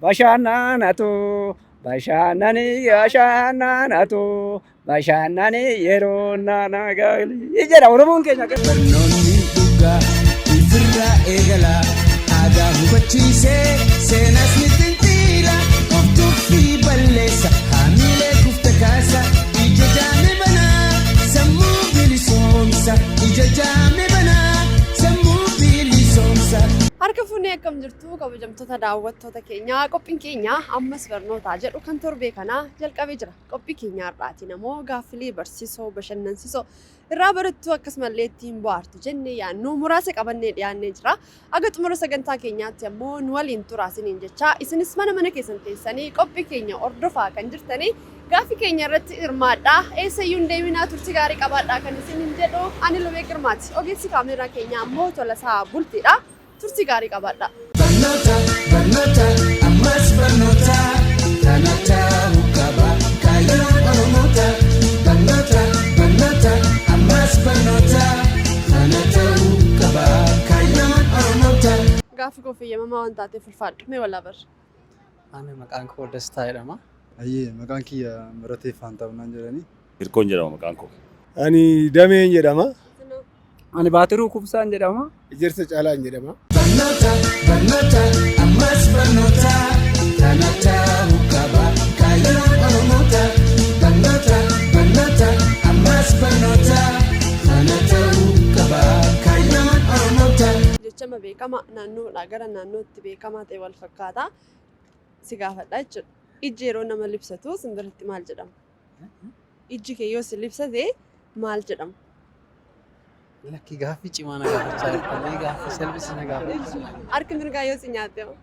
Bashannanatu bashannani bashannanatu bashannani yeroo nana galii jedha Oromoon keenya. Barnoonni dhugaa ifirraa eegala. Aadaa hubachiisee seenas ni xinxiila. Of tuffii balleessa haamilee kufte kaasa. Ija jaame banaa sammuu bilisoomsa. Ija jaame banaa sammuu bilisoomsa. Harka fuunee, akkam jirtu kabajamtoota daawwattoota keenyaa? Qophiin keenya ammas barnootaa jedhu kan torbee kanaa jalqabee jira. Qophii keenya har'aatiin ammoo gaaffilee barsiisoo, bashannansiisoo, irraa barattuu, akkasumallee ittiin bohaartu jennee yaadnu muraasa qabannee dhiyaannee jira. Aga xumura sagantaa keenyaatti ammoo nu waliin turaa isiniin jecha, isinis mana mana keessan teessanii qophii keenya hordofaa kan jirtanii gaaffii keenya irratti hirmaadhaa. Eessayyuu hin deeminaa, turtii gaarii qabaadhaa kan isiniin jedhu ani Lubee Girmaati. Ogeessi kaameeraa keenyaa ammoo Tolasaa Bultiidha. Turtii gaarii qabaadhaa. Barnoota, barnoota, ammas barnoota, kana ta'uu qaba kaayyoon Oromoota. Barnoota, barnoota, ammas barnoota, kana ta'uu qaba kaayyoon Oromoota. Gaaffii koo fayyamamaa waan taateef ulfaadhu. Mee walaa barra. Ani maqaan koo Dastaa jedhama. Ayyee, maqaan kiyya Mirateef Faantaawunaan jedhani. Hirkoon jedhama maqaan koo. Ani Dameen jedhama. Ani Baatiruu Kubsaan jedhama. Ejersa Caalaan jedhama. Barnoota, barnoota, ammas barnoota, kana ta'uu qaba kaayyoon Oromoota. Barnoota, barnoota, ammas barnoota, kana ta'uu qaba kaayyoon Oromoota. Jechama beekama naannoodhaa gara naannootti beekamaa ta'e wal fakkaata. Si gaafadha jechuudha. Ijji yeroo nama libsatu simbirritti maal jedhama? Ijji kee yoo si libsate maal jedhama? Lakki, gaaffii cimaa na gaafachaa jirta. Mee gaaffii salphisi na gaafadhu. Harki mirgaa yoo si nyaatte hoo?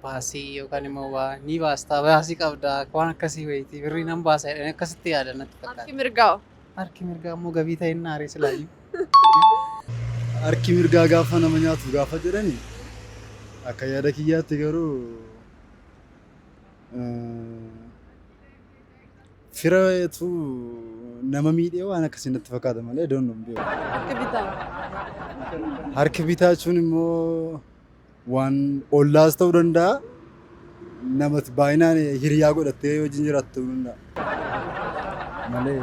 Baasii yookaan immoo waa ni baastaa, baasii qabdaa, waan akkasii wayitii birrii nan baasa jedhanii akkasitti yaadan natti Harki fakkaata. mirgaa hoo? Harki mirgaa immoo gabii ta'e inni aaree silaayyuu. Harki mirgaa gaafa nama nyaatu gaafa jedhani, akka yaada kiyyaatti garuu firatu nama miidhee waan akkasii natti fakkaata malee iddoon hin beeku. Harki bitaa. Harki bitaa jechuun immoo waan ollaas ta'uu danda'a. Namatti baay'inaan hiriyaa godhattee wajjin jiraattu ta'uu danda'a. Malee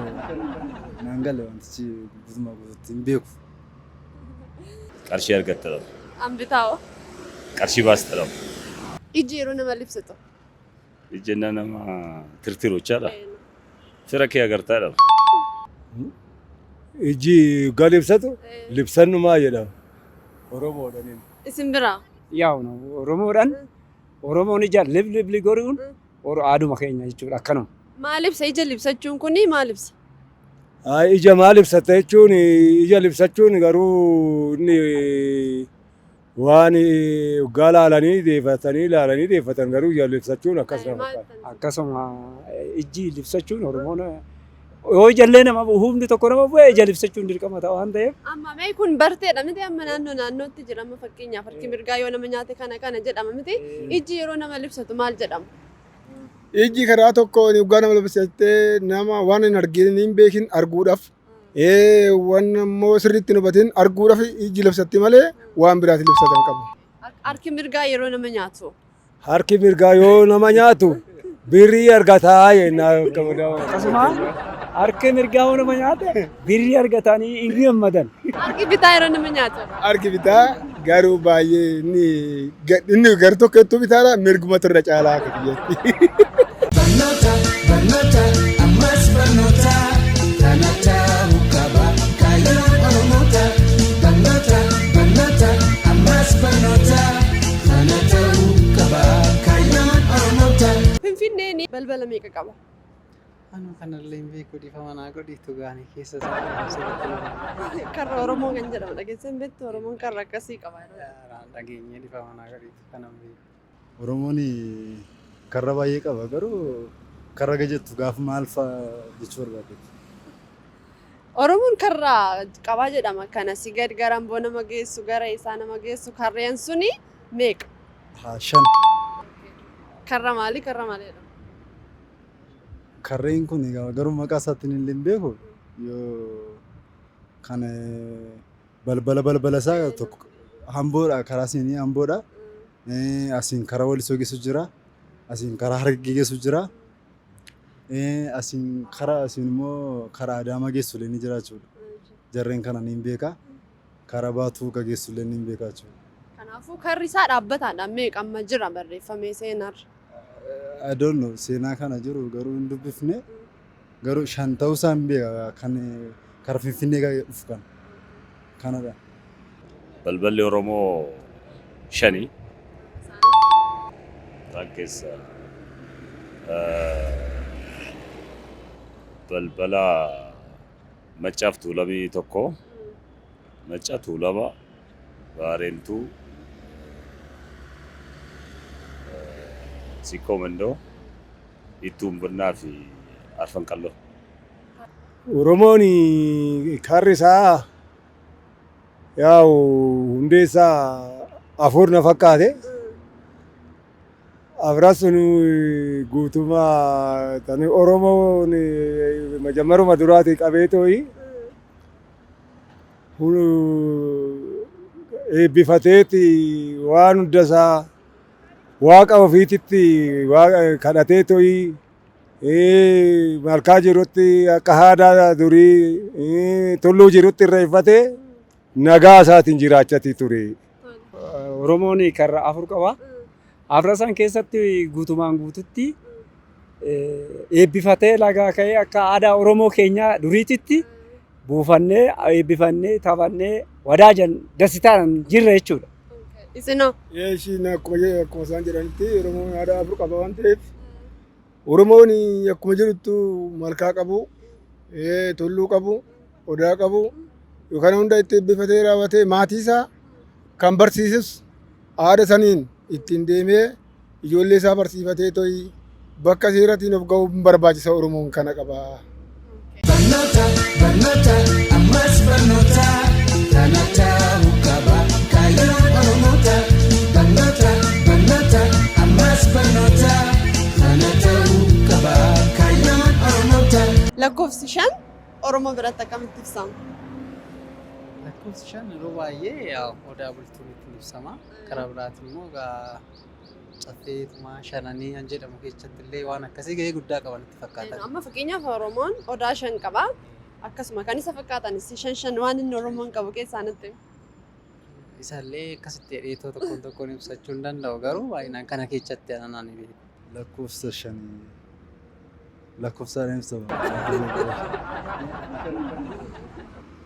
naan galle, wantichi guutumaa guutuutti hin beeku. Qarshii argatta dhama. An bitaa hoo? Qarshii baasta dhama. Ijji yeroo nama libsitu. Ijjennaa nama tirtiru jechaadha. Fira kee agartaa dhama. Ijji gal ibsatu libsannumaa jedhama. Oromoodhaan inni. Isin biraa? Yaa'u Oromoodhaan, Oromoon ija lib lib lib godhuun aaduma keenya jechuudha akkanuma. Maal ibsa ija libsachuun kuni, maal ibsa? Ay, ija maal ibsata jechuun, ija libsachuun garuu inni waan waggaa laalanii deeffatanii laalanii deeffatan, garuu ija libsachuun akkas nama fakkaata. Akkasuma ijji libsachuun Oromoon yoo ijallee nama humni tokko nama bu'e ija libsachuun dirqama ta'a waan ta'eef. Amma mee kun barteedha miti? Amma naannoo naannootti jira. Amma fakkeenyaaf harki mirgaa yoo nama nyaate kana kana jedhama miti? Ijji yeroo nama libsatu maal jedhama? Ijji karaa tokkoon waggaa nama libsattee nama waan hin argin hin beekin arguudhaaf, waan immoo sirriitti hin hubatin arguudhaaf ijji libsatti malee waan biraati libsatan qabu. Harki mirgaa yeroo nama nyaatu. Harki mirgaa yoo nama nyaatu birrii argataa jennaa. Akkasuma harki mirgaa yoo nama nyaate birrii argatanii hin gammadan. Harki bitaa yeroo nama nyaatu. Harki bitaa garuu baay'ee inni gar tokko bitaadha, mirgumatu irra caalaa akka biyyatti. Barnoota, barnoota, ammas barnoota, kana ta'uu qaba kaayyoon Oromoota. Barnoota, barnoota, ammas barnoota, kana ta'uu qaba kaayyoon Oromoota. Finfinneen balbala meeqa qaba? Anu kanallee hin beeku, dhiifama naa godhiitu gaanii keessa isaa sirriitti nama. Karra Oromoo kan jedhamu dhageessee hin beektu? Oromoon karra akkasii qaba. Dhageenyee, dhiifama naa godhiitu, kanan beeku. Oromoon karra baay'ee qaba, garuu karra gajettu gaafa maal fa'a jechuu barbaaddeetti? Oromoon karra qabaa jedhama. Kana si gad gara Amboo nama geessu, gara isaa nama geessu, karreen suni meeqa? Haa, shan. Karra maalii karra maalii jedhama? Karreen kun egaa garuu maqaa isaatiin illee hin beeku, yoo kan balbala balbala isaa tokko Amboodha, karaa seenii Amboodha. Asiin karaa Walisoo geessu jira. Asiin karaa Harargee geessu jira. Asiin karaa asiin immoo karaa Adaamaa geessu illee ni jira jechuudha. Jarreen kana niin beeka. Karaa Baatuu ka geessu illee niin beeka jechuudha. Kanaafuu karri isaa dhaabbataadha meeqa amma jira barreeffamee seenarra? I don't know, seenaa kana jiru garuu hin dubbifne, garuu shan ta'uu isaa hin beeka, kan karaa Finfinnee dhufu kan kanadha. Balballi Oromoo shani. Isaan keessa balbala Maccaaf Tuulamii tokko, Macca, Tuulama, Baareentuu, Sikkoo Mandoo, Ittuu Umbirnaa fi Arfan Qalloo. Oromoon karri isaa yaa'u hundee isaa afur na fakkaate. Afran sun guutummaa tani Oromoon majammaruma duraatii qabee too'i eebbifateeti waan hunda isaa waaqa ofiititti kadhatee too'i malkaa jirutti akka aadaa durii tulluu jirutti irreeffatee nagaa isaatiin jiraachatii ture. Oromoon karra afur qaba. Afran san keessatti guutumaan guututti eebbifatee lagaa ka'ee akka aadaa Oromoo keenyaa duriititti buufannee, eebbifannee, taphannee, wadaajan dasitaan jirra jechuudha. Isinoo? Ishiin akkuma isaan jedhanitti Oromoon aadaa afur qaba waan ta'eef, Oromoon akkuma jedhuttu malkaa qabu, tulluu qabu, odaa qabu, yookaan hunda itti eebbifatee raawwatee maatii isaa kan barsiisus aada saniin ittiin deemee ijoollee isaa barsiifatee to'i bakka seeratiin of ga'uu barbaachisa. Oromoon kana qaba. Barnoota, barnoota, ammas barnoota, kana ta'uu qaba kaayyoon Oromoota. Barnoota, barnoota, ammas barnoota, kana ta'uu qaba kaayyoon Oromoota. Lakkoofsi 5 Oromoo biratti akkamitti ibsama? Lakkoofsi 5 yeroo baay'ee yaa odaa bultuun ittiin ibsama. Karaa biraatiin immoo egaa caffeetumaa shananii kan jedhamu keessatti illee waan akkasii gahee guddaa qaban itti fakkaata. Amma fakkeenyaaf Oromoon odaa shan qaba. Akkasuma kan isa fakkaatanis shan shan waan inni Oromoon qabu keessaa nutti himi. Isallee akkasitti jedheetoo tokkoon tokkoon ibsachuu hin danda'u, garuu baay'inaan kana keessatti anaan ni beeku. Lakkoofsa shanii lakkoofsaan ibsama.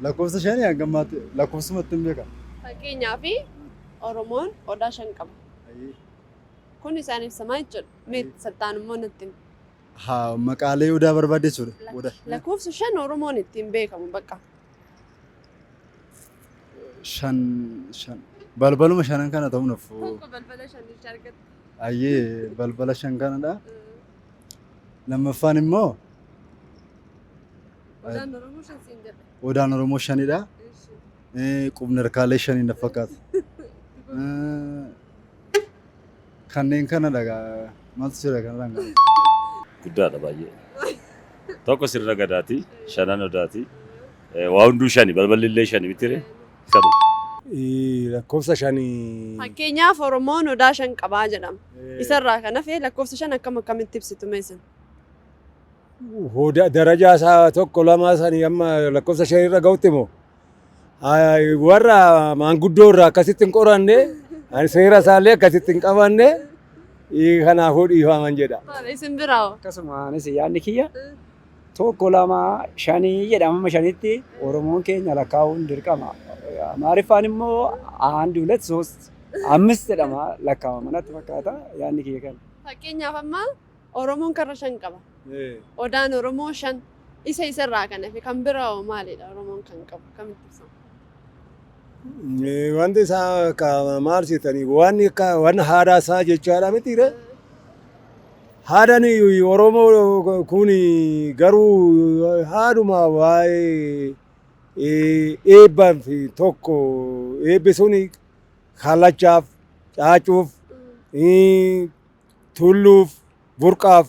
Lakkoofsa shanii hanga ammaatti lakkoofsumatti hin beeka. Fakkeenyaaf Oromoon odaa shan qaba. Kun isaan ibsamaa jechuudha. Mee sattaan immoo nutti himi. Haa, maqaalee odaa barbaadde jechuudha. Odaa. Lakkoofsa 5 Oromoon ittiin beekamu bakka. Shan shan balbaluma shanan kana ta'uu nafu. Tokko balbala shan jecha argatte. Ayyee, balbala shan kanadha. Lammaffaan immoo Odaan Oromoo shan siin jedhe. Odaan Oromoo shanidha. Qubni harkaalee shanii na fakkaata. Kanneen kanadha gaa, maaltu jira kanarraan gaa. Guddaadha baay'ee. Tokko sirna gadaati, shanan odaati. Waa hunduu shani, balballi illee shani mitire. Kanuma. Lakkoofsa shanii. Fakkeenyaaf Oromoon odaa shan qabaa jedhama. Isarraa kan hafe lakkoofsa 5 akkam akkamitti ibsitu mee isin? Odaa darajaa isaa tokko lama sanii amma lakkoofsa shanirra ga'utti moo warra maanguddoo irraa akkasitti hin qoranne, ani seera isaallee akkasitti hin qabanne, kanaafuu dhiifaman jedha. Isin biraa hoo? Akkasuma anis yaadni kiyya tokko, lama, shanii jedhama, amma shanitti Oromoon keenya lakkaa'uun dirqama. Amaariffaan immoo አንድ ሁለት ሶስት አምስት jedhama lakkaa'ama natti fakkaata, yaadni kiyya kana. Fakkeenyaaf amma Oromoon karra shan qaba. Odaan Oromoo shan. Isa isarraa kan hafe kan biraa hoo maalidha Oromoon kan qabu, kamitti ibsama? Wanti isaa ka maal seetanii waan akka waan aadaa isaa jechaadha mitiire. Aadaan Oromoo kun garuu haadhuma waa'ee eebbaa fi tokko eebbi sun kallachaaf, caacuuf, tulluuf, burqaaf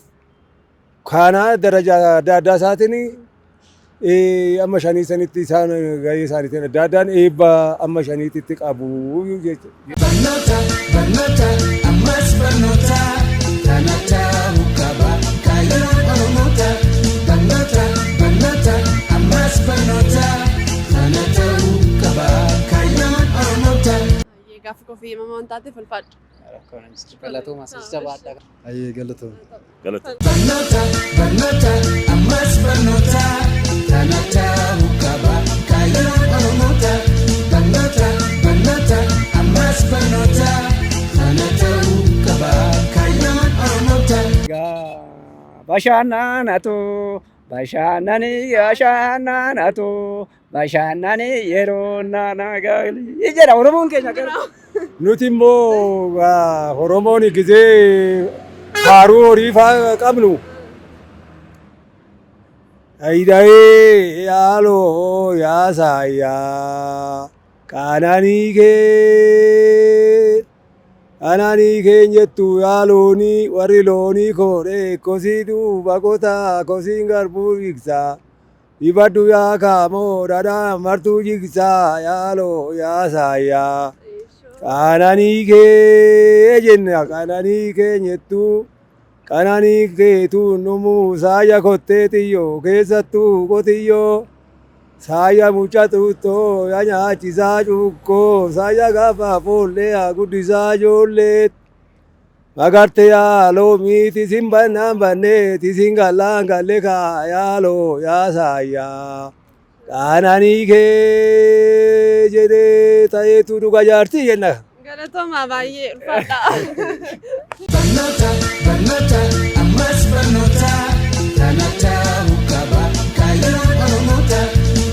kana daraja adda addaa isaatiin. Amma shanii sanitti isaan gahee isaaniitiin adda addaan eebba amma shaniititti qabu jechuudha. Barnoota, barnoota, ammas barnoota, kana ta'uu qaba kaayyoon Oromoota. Barnoota, barnoota, ammas barnoota, kana ta'uu qaba kaayyoon Oromoota. Gaaffii koo himamaa waan taateef ulfaadhu. Rakkoon hin jiru. Galatooma as jabaadha. Ayyee galatooma. Galata. Barnoota, barnoota, ammas barnoota, kana ta'uu qaba kaayyoon Oromoota. Barnoota, barnoota, ammas barnoota, kana ta'uu qaba kaayyoon Oromoota. Bashannanatu bashannani bashannanatu bashannani yeroo nana gali jedha Oromoon keenya garuu. Nuti immoo Oromoon gizee faaruu horii faa qabnu. Ayida'ee yaaloo yaasaayyaa qaananii kee qananii keenyettu yaa loonii warri loonii koodhee kosii duuba qotaa kosiin garbuu jigsaa dibadhu yaa kaamoo dhadhaa martuu jigsaa yaaloo yaasaayyaa qananii kee jenna qananii keenyettu qananii keetu numuu saaya kottee xiyyoo keessattuu qotiyyoo saaya mucha xuuxxoo yaa nyaachisaa cuukkoo saaya gaafa foollee haa guddisaa ijoollee magarte yaa loomii tisin bannaan bannee tisin gallaan galle kaa yaaloo yaa saayyaa qananii kee jedhee ta'eetu dhuga jaartii jenna. Galatoomaa baay'ee ulfaadha. Barnoota, barnoota, ammas barnoota, kana ta'uu qaba kaayyoon Oromoota.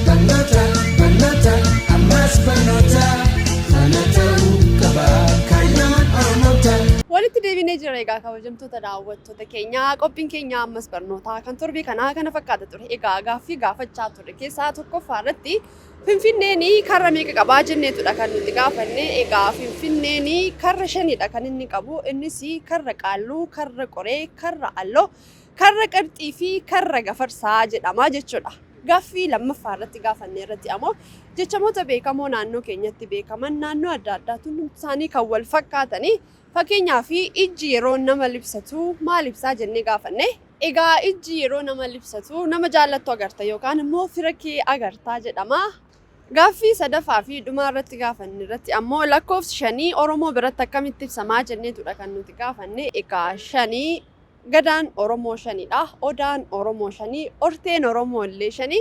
Barnoota, barnoota, ammas barnoota, kana ta'uu qaba kaayyoon Oromoota. Walitti deebinee jira egaa kabajamtoota daawwattoota keenyaa, qophiin keenya ammas barnootaa kan torbee kanaa kana fakkaata ture. Egaa gaaffii gaafachaa ture keessaa tokkoffaa irratti Finfinneen karra meeqa qabaa jenneetudha kan nuti gaafanne. Egaa Finfinneen karra shanidha kan inni qabu. Innis karra Qaalluu, karra Qoree, karra Alloo, karra Qarxii fi karra Gafarsaa jedhama jechuudha. Gaaffii lammaffaa irratti gaafanne irratti ammoo jechamoota beekamoo naannoo keenyatti beekaman naannoo adda addaatu isaanii kan wal fakkaatanii, fakkeenyaaf ijji yeroo nama libsatu maal ibsaa jennee gaafanne. Egaa ijji yeroo nama libsatu nama jaallattu agarta yookaan immoo fira kee agartaa jedhama. Gaaffii sadaffaa fi dhumaa irratti gaafanne irratti ammoo lakkoofsi shanii Oromoo biratti akkamitti ibsamaa jenneetudha kan nuti gaafanne. Egaa shanii gadaan Oromoo shanidha. Odaan Oromoo shanii, orteen Oromoo illee shanii,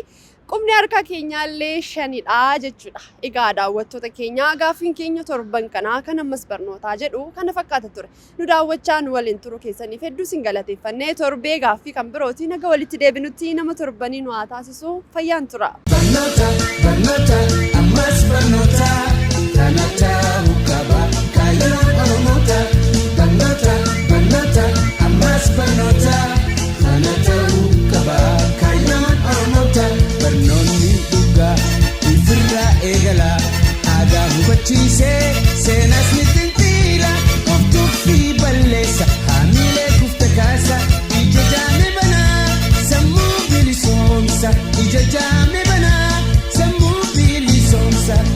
qubni harka keenyaallee shanidha jechuudha. Egaa daawwattoota keenyaa, gaaffiin keenya torban kanaa kan ammas barnootaa jedhu kana fakkaata ture. Nu daawwachaa nu waliin turu keessaniif hedduu sin galateeffannee, torbee gaaffii kan birootii naga walitti deebinutti nama torbanii nu haa taasisu, fayyaan tura. Barnoota, barnoota, ammas barnoota, kana ta'uu qaba kaayyoon Oromoota. Barnoota, barnoota, ammas barnoota, kana ta'uu qaba kaayyoon Oromoota. Barnoonni dhugaa ifirraa eegala, aadaa hubachiisee seenaas ni xinxiila, of tuffii balleessa, haamilee kufta kaasa, ija jaame banaa, sammuu bilisoomsa, ija jaame.